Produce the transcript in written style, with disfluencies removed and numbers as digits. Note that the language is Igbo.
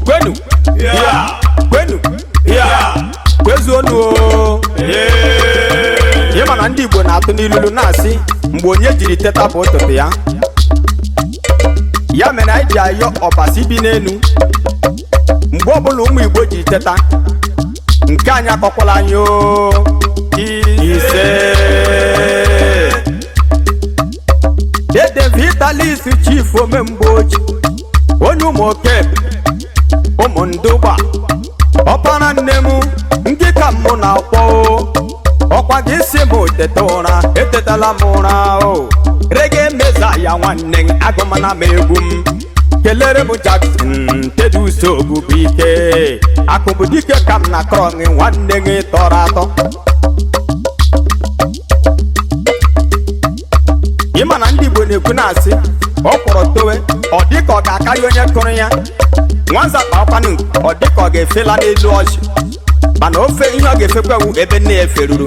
Kwenu kwenu, kwezuonu o. Ịma na ndị Igbo na-atụ n'ilulu na-asị, mgbe onye jiri teta bụ ụtụtụ ya. Ya mere anyị ji ayọ Ọbasi bi n'elu, mgbe ọbụla ụmụ Igbo ji teta, nke anyị akọkwala anyị o. Ise. Dede Vitalis, Chief Omemgboji, onye ụmụ oke, ụmụ ndụgba, ọpara nne m, ndị ka mụ na-akpọ o. Ọkwa gị si m teta ụra, etetala m ụra o. Reggae Messiah, nwanne m, agụmana m egwu m. Kelere m Jackson Teduso Obubuike Akụbụdike, ka m na krọn nwanne gị tọrọ atọ. Ịma na ndị Igbo na-ekwu na-asị, ọ kwọrọ towe, ọ dị ka ọ ga-akarị onye kụrụ ya. Nwanza kpakwanụ, ọ dị ka ọ ga-efela n'elu ọjị, mana ofe ihe ọ ga-efekwewu ebe nne ya eferuru.